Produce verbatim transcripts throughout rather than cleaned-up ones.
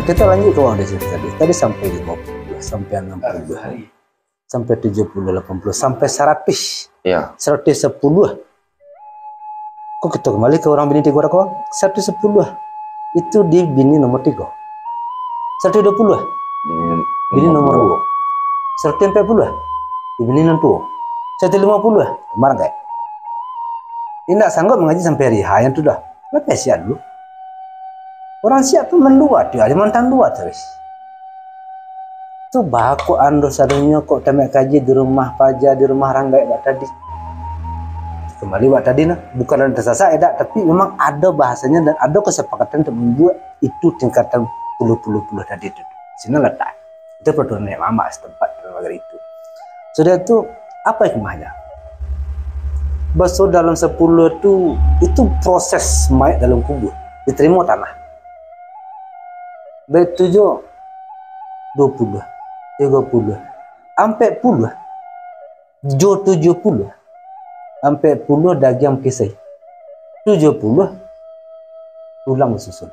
Kita lanjut ke uang di sini tadi. Tadi sampai lima puluh, sampai enam puluh, sampai tujuh puluh, lapan puluh, sampai seratus. Ya. Seratus sepuluh. Kok kita kembali ke orang bini tigo orang kawan? Seratus sepuluh. Itu di bini nomor tigo. Seratus dua puluh. Bini nomor dua. Seratus empat puluh. Di bini nomor dua. Seratus lima puluh. Kemarin kayak. Indak sanggup mengaji sampai hari H yang tu dah. Lepas siap dulu. Orang siap tu mandua tu, aja mantang dua terus. Tu bako ando sadonyo kok tamat kaji di rumah paja, di rumah ranggaik bak tadi. Kembali bak tadi nah, bukan ando tersasat, eh, dak, tapi memang ada bahasanya dan ada kesepakatan untuk membuat itu tingkatan puluh-puluh-puluh tadi tu. Sini letak. Itu peraturan nenek mamak setempat dalam negeri itu. Sudah tu, apa hikmahnya? Baso dalam sepuluh tu, itu proses mayat dalam kubur. Diterima tanah. Baitu jo dua puluh, tiga puluh, ampek puluh, jo tujuh puluh, ampek puluh dagiang kisai. Tujuh puluh, tulang basusun.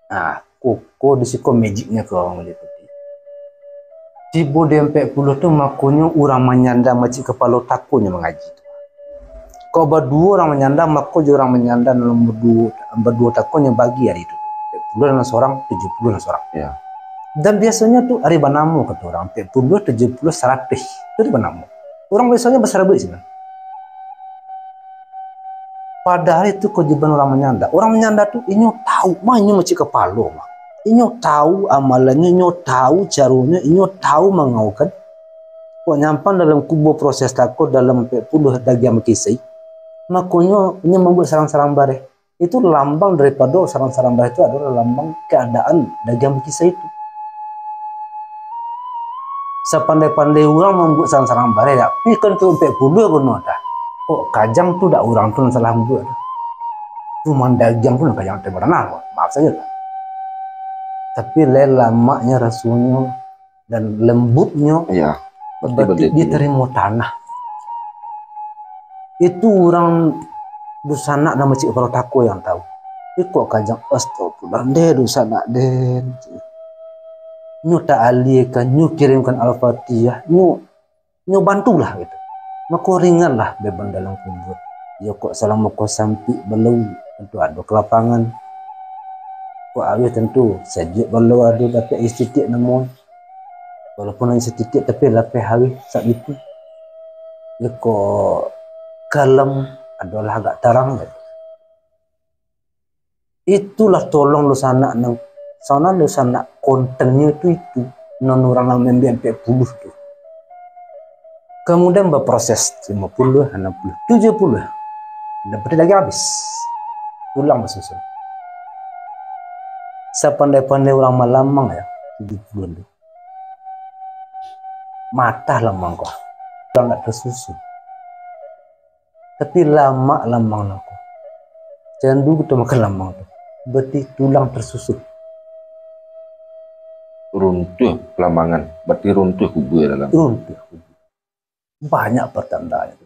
Ah, ko, ko di siko magicnyo ko urang Bali Putiah. Tibo di ampek puluh tu, makonyo urang manyanda macik kapalo takonyo mangaji tu. Kok baduo urang manyanda, mako jo urang manyanda nan baduo, baduo takonyo bagi ari tu. Ampek puluh nan sorang, tujuh puluh nan sorang. Ya. Dan biasonyo tu ari banamo kato urang, ampek puluh, tujuh puluh, saratus. Tu ari banamo. Urang biasonyo basarabuik sinan. Padahal itu kewajiban urang manyanda. Urang manyanda tu, inyo tahu, mah inyo macik kapalo, mah. Inyo tahu amalannyo, inyo tahu caronyo, inyo tahu mangaukan. Kok nyampang dalam kubur proses tako dalam ampek puluh dagiang bakisai, makonyo inyo mambuek sarang-sarang bareh. Itu lambang daripado sarang-sarang bareh itu adalah lambang keadaan dagiang bakisai itu. Sapandai-pandai urang mambuek sarang-sarang bareh, tapi kan tu ampek puluh guno dah. Kok kajang tu dak urang tu nan salah mambuek tu. Cuman dagiang tu nan kajang tu badanah, maaf sajo lah. Tapi lai lamaknyo rasonyo dan lembutnyo, iya, berarti batik diterimo tanah. Itu urang dunsanak nan macik kapalo tako yang tahu. Iko kajang, astagfirullah, deh dunsanak, deh. Nyo ta'aliekan, nyo kirimkan Al-Fatihah, nyo, nyo bantulah gitu. Mako ringanlah beban dalam kubur. Yo kok salamo ko sampik balau, tentu ado kelapangan. Kok awih tentu sajuak balau ado dapek istitiak namuah. Walaupun hanya satitik, tapi lapeh hari sak itu. Iko kalam adalah agak tarang. Itulah tolong dunsanak nang, soalnya dunsanak kontennyo tu itu, nan urang nan mambiak ampek puluh tu. Kemudian berproses lima puluh, enam puluh, tujuh puluh. Dapat lagi habis. Tulang basusun. Sapandai-pandai urang malamang ya, tujuh puluh tu. Matah lamang ko. Tulang nak tersusun. Tapi lamak lamang nangko. Jangan dulu kita makan lamang tu. Berarti tulang tersusun. Runtuh pelamangan, berarti runtuh kubur dalam. Runtuh kubur. Banyak pertandaan itu.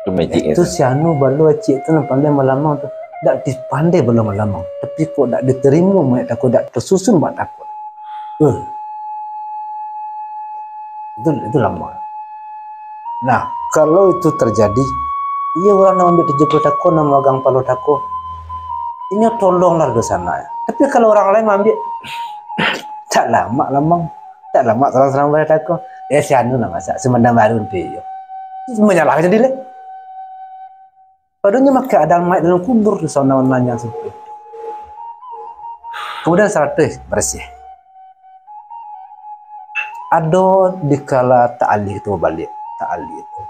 Itu magic itu. Si anu balo acik tu nan pandai malamang tu. Dak dipandai balo malamang. Tapi kok dak diterimo mayat tako, dak tersusun mak tako. Uh. Itu, itu lama. Nah, kalau itu terjadi, iyo urang nan ambiak tujuh puluh tako, nan magang palo tako, inyo tolonglah dunsanak. Tapi kalau urang lain mambiak, tak lamak lamang, tak lamak sarang-sarang bareh tako. Eh, si anu lah masak, sumandang baru tu iyo. Itu manyalah jadi lah. Padahal nyo mah keadaan mayat dalam kubur tu, sauna-unanya sampai. Kemudian saratus barasiah. Ado dikala ta'alih tu baliak, ta'alih tu.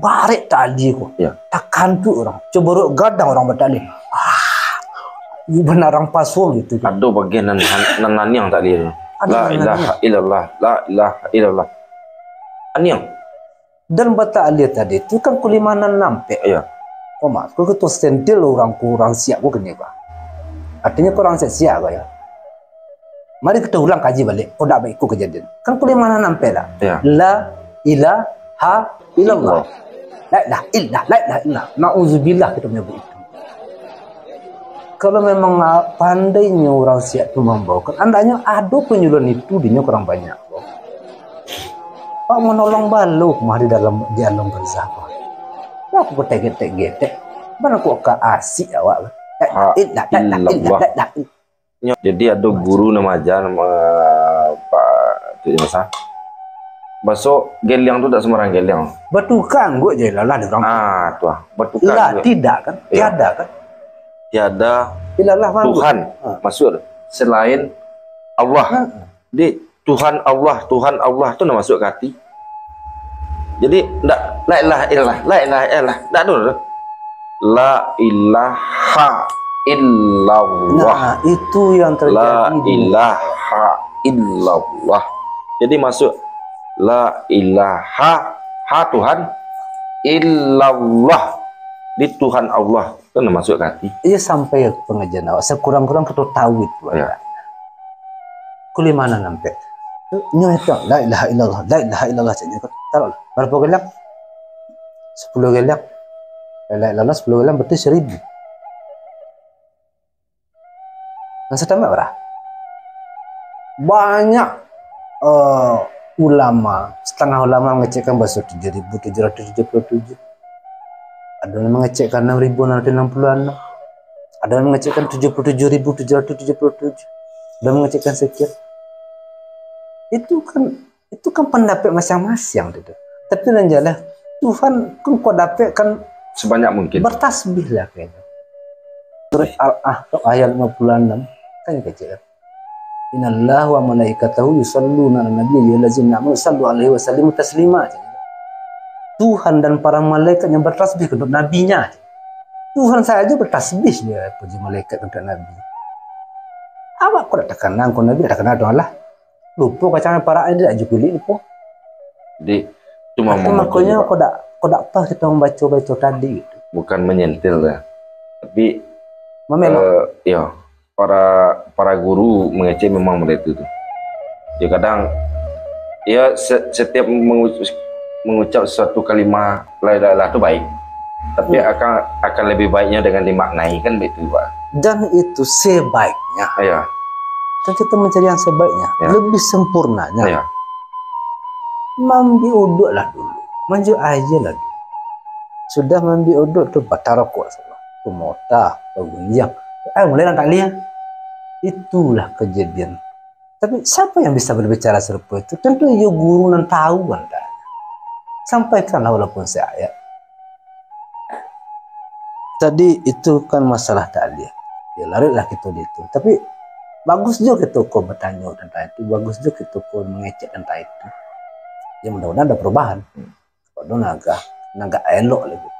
Barek ta'alih ko. Ya. Takantuak urang. Cubo rok gadang urang bata'alih. Ah, bana urang pasuang gitu. Ado bagian nan, nan naniang ta'alih tu. Ado nan naniang. La ilaha illallah, la ilaha illallah. Aniang. Dan bata'alih tadi tu kan kulimanan nampek. Iya. Kau mak, kau ketua sentil urang, kau urang siap kau kene kau. Artinya kau urang siap-siap kau ya. Mari kita ulang kaji balik. Kau dak baik kau kejadian. Kan kulimanan nampek lah. Iya. La ilaha illallah. La ilaha illallah. La ilaha illallah. Nauzubillah kita menyebut itu. Kalau memang, ah, pandainyo urang siak tu mambaokan, andaknyo ado panyuluhan itu dinyo kurang banyak. Pak manolong balo mah di dalam, di alam barzah, Pak. Aku ketek-ketek-ketek. Mana kok ka asik awak? Tak, tak, tak, tak, tak, tak, tak. Nyo, jadi ado guru nan maaja, nama, Pak, tu, Mas, ah. Baso geliang tu tak sembarang geliang. Batukang angguik je lah, lah, di urang. Ah, tu ah. Batukang lah, angguik. Tidak kan? Iya. Tiada kan? Tiada Tuhan masuk selain Allah. Ha. Di Tuhan Allah, Tuhan Allah tu nak masuk ke hati. Jadi, ndak, la ilaha illallah, la ilaha illallah, ndak ado tu. La ilaha illallah. Nah, itu yang terjadi. La ilaha illallah. Jadi, masuk la ilaha, ha Tuhan, illallah. Di Tuhan Allah tu nak masuk ke hati. Iyo, sampai pengajian awak. Sekurang-kurang kita tahu itu. Ya. Kulimanan ampek. Nyo itu, la ilaha illallah, la ilaha illallah, caknyo kan. Taruhlah. Barapo geliang? Sapuluah geliang. La ilaha illallah, sapuluah geliang, berarti saribu. Nan satamat bara? Banyak, eh, ulama, setengah ulama mangecekkan baso tujuh ribu tujuh ratus tujuh puluh tujuh. Ado nan mangecekkan enam ribu enam ratus enam puluh anam. Ado nan mangecekkan tujuh puluh tujuh ribu tujuh ratus tujuh puluh tujuh. Ado nan mangecekkan sekian. Itu kan, itu kan pandapek masiang-masiang tu, tu. Tapi nan jelas, Tuhan kan kok dapek kan sebanyak mungkin. Bertasbihlah kayaknya. Surah Al-Ahqaf ayat lima puluh enam, kan kecek kan. Innallaha wa malaikatahu yusalluna 'alan nabi, ya ayyuhallazina amanu sallu 'alaihi wa sallimu taslima. Tuhan dan para malaikatnya bertasbih untuk nabinya. Tuhan saja bertasbih, ya, puji malaikat untuk nabi. Awak kok dak takana, kok nabi dak takana doh lah. Lupo kacang parak ni, dak jukulik lupo. Di, cuma. Tapi makonyo kok dak, kok dak pas kita membaca-baca tadi gitu. Bukan menyentil ya. Tapi memang, eh, ya. Para, para guru mangecek memang model itu tu. Ya kadang, ya se-, setiap mengu-, mengucap suatu kalimah la ilaha illallah tu baik. Tapi akan, akan lebih baiknya dengan dimaknai kan begitu, Pak. Dan itu sebaiknya. Iya. Kan kita mencari yang sebaiknya, lebih sempurnanya. Iya. Mambiak uduak lah dulu, manjuak aia lah dulu. Sudah mambiak uduak tu batarokok sajo. Pamotah, bagunjiang. Eh, mulai nan takliah. Itulah kejadian. Tapi siapa yang bisa berbicara serupa itu? Tentu iyo guru nan tahu anda. Sampaikanlah walaupun seayat. Tadi itu kan masalah takliah. Ya, larutlah kita di itu. Tapi bagus juga kita ko bertanya tentang itu. Bagus juga kita ko mengecek tentang itu. Ya, mudah-mudahan ada perubahan. Pado nan agak, nan agak elok lah gitu.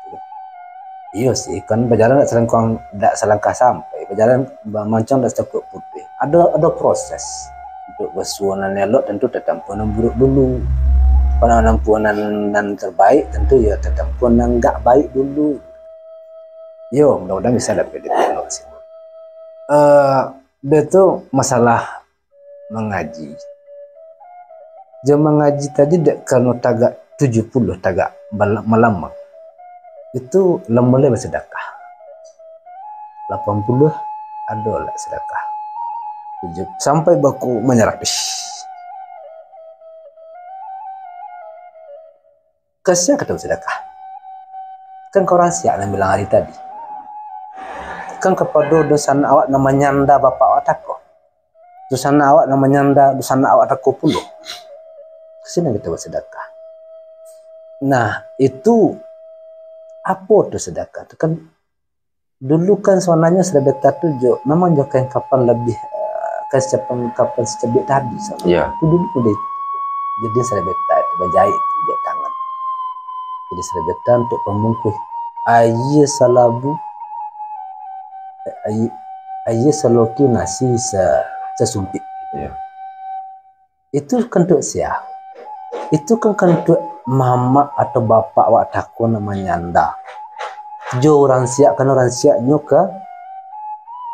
Iyo sih, kan bajalan dak salangkah, dak salangkah sampai, bajalan ba-, mancang dak sacakuak putuih. Ado, ado proses. Untuk basuo nan elok tentu tatampuah nan buruak dulu. Kalau nampuah nan, nan terbaik, tentu ya tatampuah nan agak baik dulu. Yo, mudah-mudahan bisa dapek dielok sih. Eh, dia tu masalah mangaji. Jo mangaji tadi dek karano tagak tujuh puluh tagak bala-, malamang. Itu lah mulai basadakah. Lapan puluh ado lah sadakah. Tujuh, sampai baku manyarah. Ish. Ka sia kito basadakah? Kan ka urang siak nan bilang ari tadi. Kan kapado dunsanak awak nan manyanda bapak awak tako. Dunsanak awak nan manyanda dunsanak awak tako pulo. Ka sia kito basadakah? Nah, itu apo tu sadakah tu kan? Dulu kan sabananyo sarabetan tu jo, memang jo kain kapan labiah, eh, kain kapan, kapan sacabik tadi sabananyo. Ya. Tu dulu pun di-, jadi sarabetan tu, bajahik tu, jahik tangan. Jadi sarabetan untuk pambungkuih. Aia salabu, eh, aia, aia saloki nasi sa-, sasumpik. Ya. Itu kantuak sia? Itu kan kantuak mamak atau bapak awak tako nan manyanda. Jo urang siak, kan urang siak nyo ka,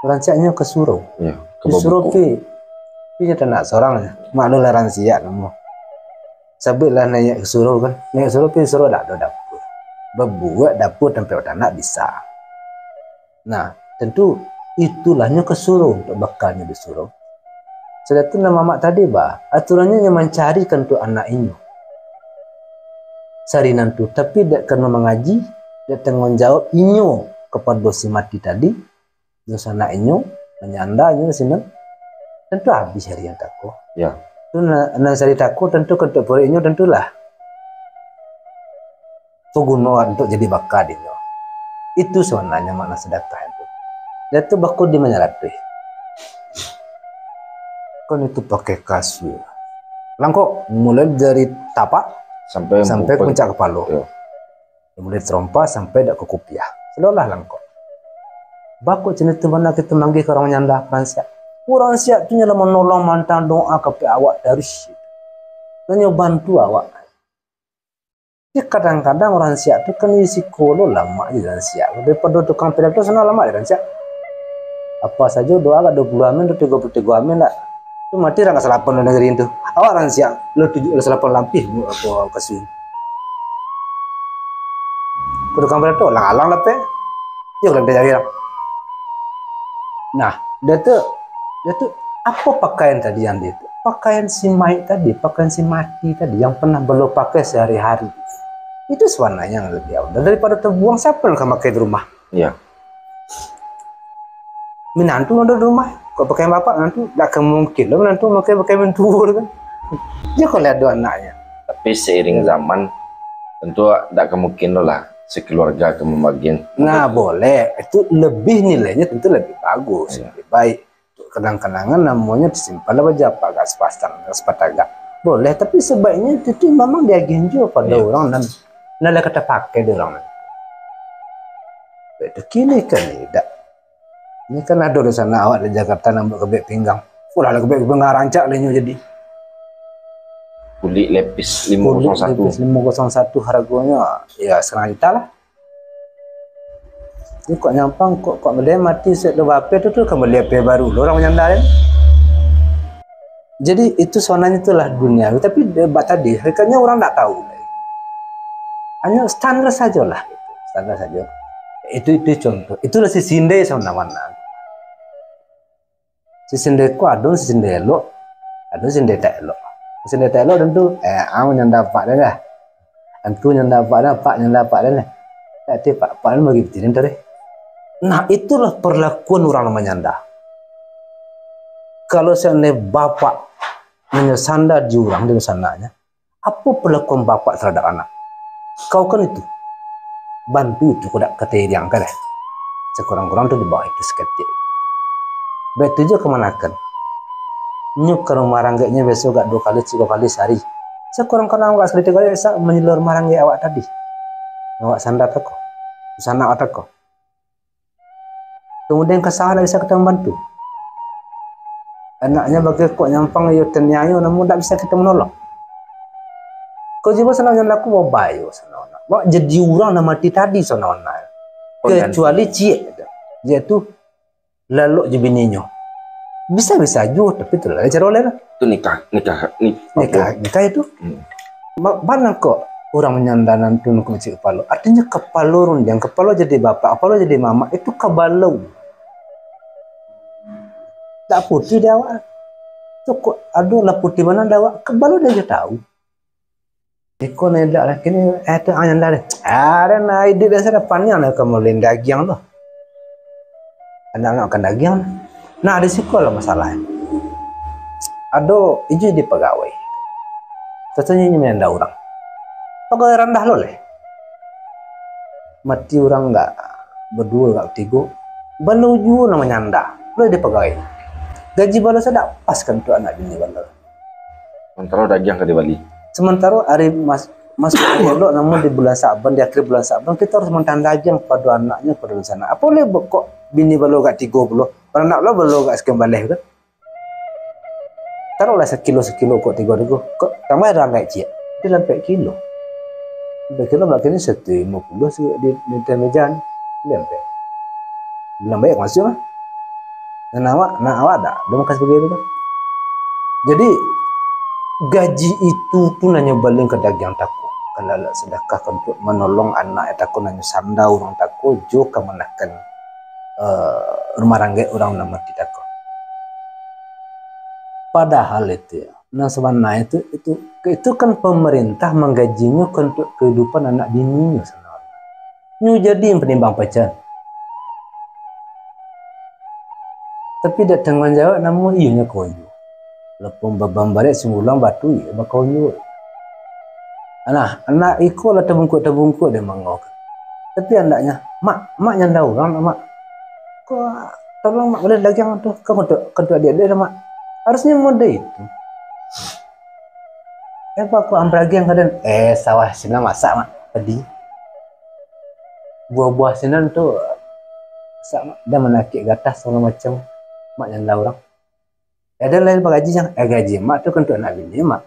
urang siak nyo ka surau. Yo, ka surau babuko. Pi, pi jo tanak sorang nyo. Maklumlah urang siak namo. Sabuiklah naiak ka surau kan. Naiak surau, pi surau dak ado dapua. Babuek dapua tampek batanak bisa. Nah, tentu Itulah nyo ka surau untuak bakalnyo di surau. Sudah tu, nan mamak tadi ba, aturannyo nyo mancarikan untuak anak inyo. Sari nan tu, tapi dek karano mangaji, dek tangguang jawab inyo kapado si mati tadi, dunsanak inyo, manyanda inyo di sinan, tantu abih ari nan tako. Ya. Tu nan, nan sari tako tantu ka untuak paruik inyo tantulah. Paguno untuak jadi baka dinyo. Itu sabananyo makna sadakah itu. Dia tu bako di manyaratuih. Kan itu pakai kasua. Langkok, mulai dari tapak sampai sampai puncak kapalo. Ya. Mulai tarompa sampai dak ka kupiah. Selalu lah langkok. Bako cino tu bana kito manggih ka urang manyanda, urang siak. Urang siak tu nyo lah manolong, maanta doa ka pihak awak taruih. Nyo bantu awak. Tapi kadang-kadang urang siak tu kan di siko lo lamak je urang siak. Daripado tukang pidato sanang lamak je urang siak. Apa sajo doa agak dua puluh amin tu, tigo puluh tigo amin dak. Tu mati urang ka salapan lo nagari tu. Awak urang siak, lo tujuh, lo salapan lampih, apo, kasua. Ko tukang pidato, alang-alang lapeh. Iyo, kalau pidato urang. Nah, dia tu, dia tu, apa pakaian tadi yang dia tu? Pakaian si mayik tadi, pakaian si mati tadi yang pernah balo pakai sehari-hari. Itu sabananyo yang lebih afdal. Daripado tabuang, siapo nan ka makai di rumah? Iya. Minantu ado di rumah, kok pakai bapak minantu, dak ka mungkin lo minantu makai, pakai mintuo tu kan. Dia kalau ado anaknyo. Tapi seiring zaman, tentu dak ka mungkin lo lah sekeluarga ka mambagian. Nah, boleh. Itu lebih nilainyo, tentu lebih bagus, iya, lebih baik. Untuk kenang-kenangan namonyo disimpan lah bajapah agak sepasang, agak sepatagak. Boleh, tapi sebaiknyo itu tu memang diagiah juo pado, iya, urang nan, nan lah ka tapakai di urang nan. Baik tu kini kan idak. Ini kan ado di sana awak di Jakarta nan buek kebiak pinggang. Ulah lah kebiak pinggang rancak lah inyo jadi. Kulik lepis limo kosong satu. Kulik lepis limo kosong satu hargonyo, ya, satangah juta lah. Ini kok nyampang, kok, kok model mati, sek do bape tu, tu ka bali H P baru lo urang manyanda kan. Jadi, itu sabananyo itulah dunia. Tapi, eh, bak tadi, hakikatnyo urang ndak tahu. Hanyo standar sajolah. Standar sajo. Itu, itu contoh. Itulah sisinde sabananyo. Sisinde ko ado sisinde elok, ado sisinde tak elok. Sisinde tak elok tentu, eh, ang nyanda apak den lah. Antu nyanda apak den, apak nyanda apak den lah. Tak ti apak, apak den bagi pitih den tadi. Nah, itulah perlakuan urang nan manyanda. Kalau seandai bapak nanyo sanda di urang, di sanaknyo, apo perlakuan bapak terhadap anak? Kau kan itu, bantu itu kok dak ka tairiangkan, eh? Sakurang-kurang tu di bawah itu saketek. Baitu juo kamanakan. Nyo ka rumah ranggeknyo biaso agak duo kali, tigo kali sehari. Sakurang-kurang awak sakali tigo kali, sa-, manyalua rumah ranggek awak tadi. Awak sanda tako, sanak awak tako. Kamudian ka sawah ndak bisa kito mambantu. Anaknyo bagai kok nyampang iyo taniayo, namun ndak bisa kito manolong. Ko jibo sanang nan laku babayo sanang. Awak jadi urang nan mati tadi sanang. Kecuali ciek, yaitu lalok jo bininyo. Bisa-bisa juo, tapi tu lah caro lain lah. Tu nikah, nikah, ni-, nikah, nikah itu. Hmm. Ma-, bana kok urang manyanda nan tu nungkun cik kapalo. Artinyo kapalo rundiang, kapalo jadi bapak, kapalo jadi mamak, itu kabalo. Tak putih di awak. Tu kok ado lah putih bana di awak, kabalo dia je tahu. Iko nan idak laki ni, eh, tu ang nyanda deh. Ada nan iduik biasa dah paniang lah ka mambali dagiang tu. Anak-anak makan dagiang. Nah, di siko lah masalah. Ado ijai di pagawai. Tatanyo inyo manyanda urang. Pagawai randah lo leh. Mati urang gak baduo, gak batigo. Balo juo nan manyanda. Lo di pagawai. Gaji balo sadak pas kan tu anak bini balo. Samantaro dagiang ka dibali. Samantaro ari mas-, masuak elok namun di bulan Sa'ban, di akhir bulan Sa'ban, kito harus mantanda dagiang pado anaknyo, pado dunsanak. Apo lai kok bini balo gak tigo pulo, anak lo balo gak sakian baleh kan. Taruhlah sakilo-sakilo kok tigo-tigo. Kok tambah ado anggaik ciek. Dia lampek kilo. Lampek kilo bakini satu limo puluh di, di, di meja ni. Lampek. Bilang baik masuk lah. Nan awak, nan awak dak, dak makan sabagai tu kan. Jadi, gaji itu tu nanyo balian ka dagiang tako. Kalau lah sadakah ka untuak manolong anak tako nanyo sanda urang tako, jo kamanakan. eh, rumah ranggek urang nan mati tako. Padahal itu, ya, nan sabananyo itu, itu, itu kan pamarintah manggajinyo kan untuak kahidupan anak bininyo sabananyo. Nyo jadi panimbang pacan. Tapi dak tangguang jawab namo iyo nyo ka iyo. Lapong babambarek singgulang batu iyo bakawan juo. Nah, anak iko lah tabungkuak-tabungkuak dek mangau. Tapi andaknyo, "Mak, mak nyanda urang, Mak. Ko, tolong, Mak, bali dagiang tu, ka untuak, ka untuak adiak-adiak lah, Mak." Harusnyo model itu. Eh, Pak, ko ampek dagiang ka den. Eh, sawah sinan masak, Mak. Padi. Buah-buah sinan tu masak, Mak. Den manakik gatah sagalo macam. Mak nyanda urang. Eh, den lain bagaji, Jang. Eh, gaji mak tu kan untuak anak bini mak.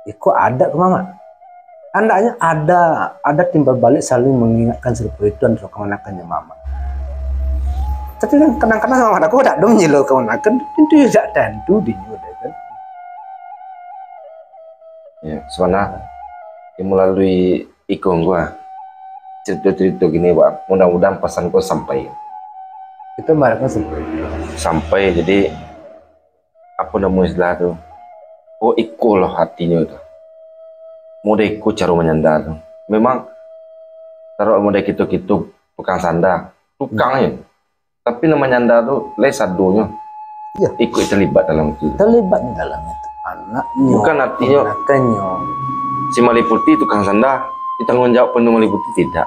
Iko adat rumah mak. Andaknyo ada, ada timbal balik saling mangingatkan sarupo itu antaro kamanakan jo mamak. Tapi kan kadang-kadang mamak dak, dak ado manyelo kamanakan, tentu yo dak tantu dinyo deh kan. Ya, sabananyo, ya, malalui ikung gua, cerita-cerita gini, Bang. Mudah-mudahan pasan gua sampai. Kita mengharapkan sampai. Sampai, jadi, apa nama istilah tu? Oh, iko lah artinyo tu. Model iko caro manyanda tu. Memang, taruh model kito-kito tukang sanda. Tukang je. Tapi nan manyanda tu lai sadonyo. Iya. Ikut terlibat dalam itu. Terlibat di dalam itu. Anaknyo, bukan artinyo, anaknyo. Si Malih Putih tukang sanda, ditanggung jawab penuh Malih Putih, tidak.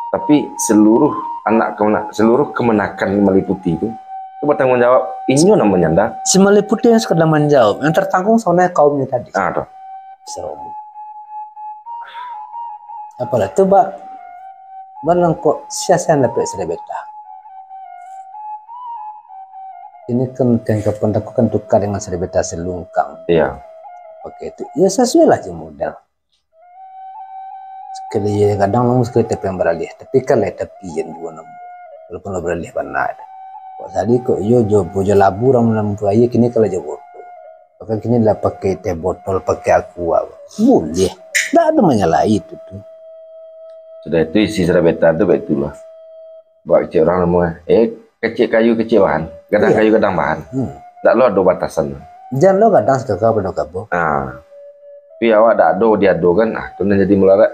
Tapi seluruh anak kemana-, seluruh kemenakan Malih Putih tu, tu bertanggung jawab inyo nan manyanda. Si Malih Putih yang sekadar menjawab, yang tertanggung sabananyo kaumnyo tadi. Ah, tu. Seromo. Apalah tu, Bak? Barangkok sia-sia dapek sarebeta. Ini kan kain kapan taku kan tukar dengan sarebeta selungkang. Iya. Pakai itu. Ya, sesuai lah je model. Sekali kadang namo sekali tapi yang beralih. Tapi kan lah tapi yang dua namo. Walaupun lah beralih bana. Kok tadi kok iyo jo bojo labu ram lampu aia kini kalau jo botol. Bahkan kini lah pakai teh botol, pakai aqua. Boleh. Tak ada menyalahi itu tu. Sudah itu isi sarebeta tu baik itulah. Buat kecek orang namo, eh, kecek kayu kecek bahan, gadang, iya, kayu gadang bahan. Hmm. Tak lo ado batasan. Jan lo gadang sakaka pado kabo. Ah. Tapi awak dak ado, dia ado kan, ah, tu nan jadi mularat.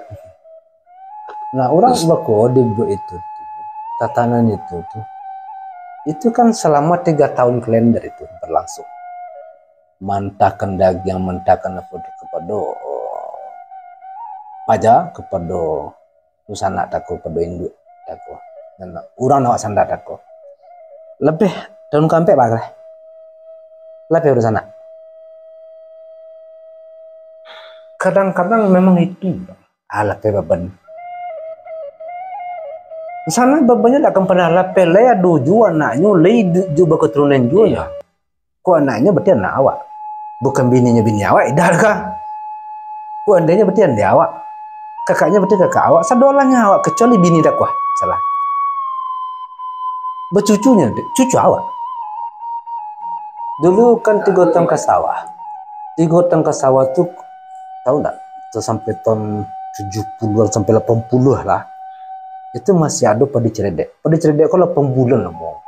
Nah, orang bako dibuat itu, tatanan itu tu. Itu kan selama tiga tahun kalender itu berlangsung. Mantahkan dagiang, mantahkan apa tu kepada paja, kepada dunsanak tako, kepada induak tako. Dan urang awak sanda tako. Lebih tahun kaampek bagai. Lebih dunsanak. Kadang-kadang memang itu. Alah, pe baban. Sana babannyo dak akan pernah lapeh, lai ado juo anaknyo, lai iduik juo bakaturunan juo. Iya. Ko anaknyo berarti anak awak. Bukan bininyo bini awak, idak ka. Ko andenyo berarti ande awak. Kakaknyo berarti kakak awak. Sadolahnyo awak, kecuali bini dak kuah. Salah. Bacucunyo, cucu awak. Dulu kan tigo tahun ka sawah. Tigo tahun ka sawah tu, tahu ndak? Tu sampai tahun tujuh puluhan sampai lapan puluhan lah. Itu masih ado padi celedek. Padi celedek ko lapan bulan lah, Bang.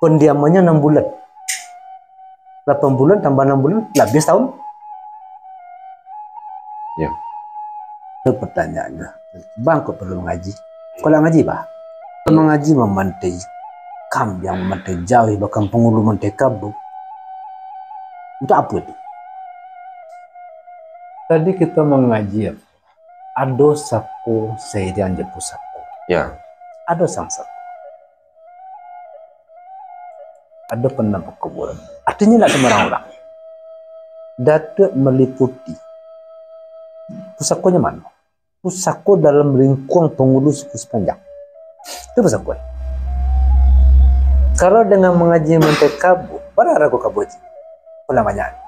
Pendiamannya enam bulan. Lapan bulan tambah enam bulan, lah habis tahun. Ya. Itu pertanyaannya. Bang, kok perlu mengaji? Kok nak ngaji, bah? Mengaji mamantai kambiang, mamantai jauah, bahkan pangulu mamantai kabu. Untuk apa itu? Tadi kita mengaji apa? Ado sako sairiang jo pusako. Ya. Ado sang sako. Ado panam pakuburan. Artinyo, ndak sambarang urang. Datuak Malih Putih. Pusakonyo mano? Pusako dalam lingkuang pangulu suku Sipanjang. Itu pusako. Kalau dengan mangaji mamantai kabu, bara harago kabu, Haji? Pulang banyak.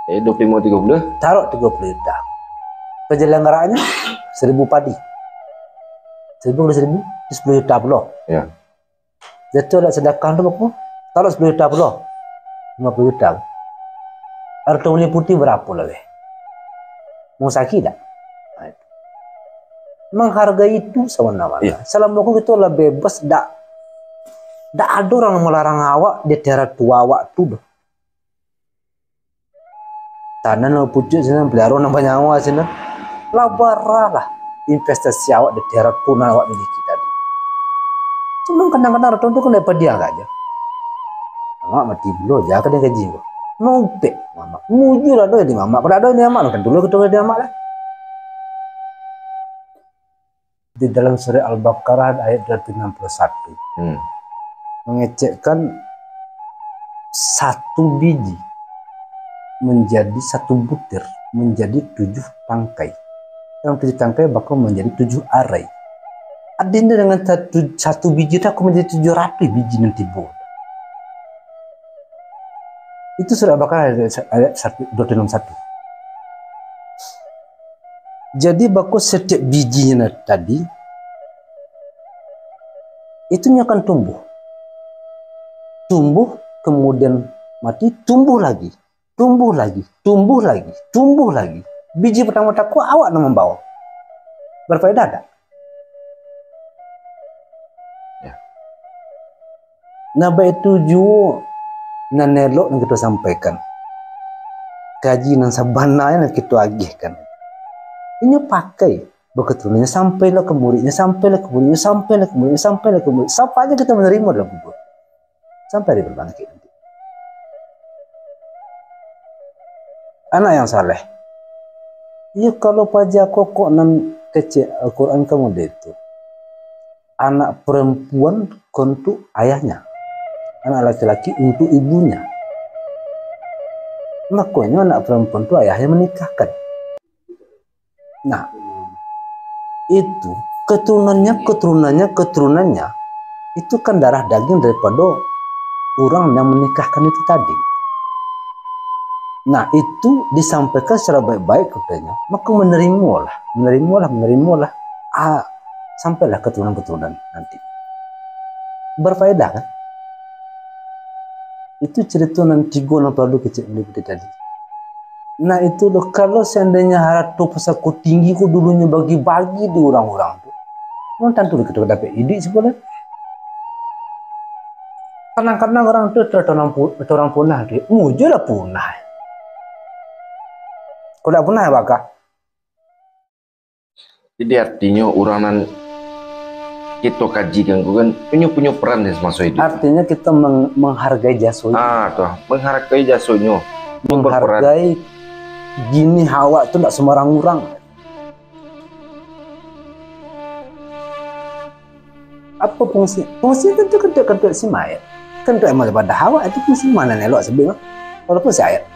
Eh, dua puluh lima, tiga puluh? Taruh tiga puluh juta. Penyelenggaraannyo seribu padi. Seribu kali seribu, sepuluh juta pulo. Ya. Jatuah dak sedekah tu, bapo? Taruh sepuluh juta pulo. Lima puluh juta. Harto Malih Putih barapo lah, weh? Mau sakik dak? Nah, itu. Manghargai itu sabana-bana. Iya. Salamo ko kito lah bebas, dak, dak ado urang nan malarang awak di ateh ratu awak tu doh. Tanah nan pucuak sinan, paliharo nan banyawa sinan. Lah baralah investasi awak di ateh ratu nan awak miliki tadi. Cuman kadang-kadang ratu tu kan daripada dia sajo. Amak mati pulo, jan ka dikaji ko. Maupek mamak. Mujur ado di mamak. Kalau ado di mamak, kan dulu kita di mamak lah. Di dalam surah Al-Baqarah ayat dua ratus enam puluh satu. Hmm. Mengecekkan satu biji menjadi satu butir, menjadi tujuh tangkai. Yang tujuh tangkai bakal menjadi tujuh arai. Adinyo dengan satu, satu biji tu aku menjadi tujuh ratus biji nanti bu. Itu surah Al-Baqarah ayat, ayat satu, dua ratus enam puluh satu. Jadi, bako setiap bijinyo na-, tadi, itu nyo akan tumbuh. Tumbuh, kemudian mati, tumbuh lagi. Tumbuh lagi, tumbuh lagi, tumbuh lagi. Biji pertama takua awak nan mambawa. Berfaedah tak? Ya. Nah, baitu juo nan elok nan kito sampaikan. Kaji nan sabananyo nan kito agihkan. Inyo pakai, baketurunannyo sampailah ka muridnyo, sampailah ka muridnyo, sampailah ka muridnyo, sampailah ka murid. Sampai aja kito manarimo dalam kubur. Sampai hari babangkik nanti. Anak yang saleh. Iyo, kalau paja kokok nan kecek Al-Quran ka model tu. Anak perempuan ka untuak ayahnya. Anak laki-laki untuak ibunya. Makonyo anak perempuan tu ayahnya menikahkan. Nah, itu keturunannya, keturunannya, keturunannya, itu kan darah daging daripada urang yang menikahkan itu tadi. Nah, itu disampaikan secara baik-baik kepadanya, maka menerimolah, menerimolah, menerimolah, ah, sampailah keturunan-keturunan nanti. Berfaedah, kan? Itu cerita nan tigo nan paralu kecek bali putih tadi. Nah, itu loh, kalau seandainya harato pusako tinggi ko dulunyo bagi-bagi di urang-urang tu, mun tantu kito dapek iduik sikolah. Kadang-kadang urang tu, urang pu-, urang punah tu, mujurlah punah. Kok dak punah, bakah? Jadi, artinyo, urang nan kito kajikan ko kan, punyo, punyo peran di samaso iduik. Artinyo, kito meng-, menghargai jasonyo. Ah, tu, menghargai jasonyo. Menghargai jinih awak tu ndak sembarang urang. Apo fungsi? Fungsi kan tu kan untuak, kan untuak si mayat. Kan untuak amal ibadah awak, itu fungsi ma nan elok sabuik mah. Walaupun si ayat.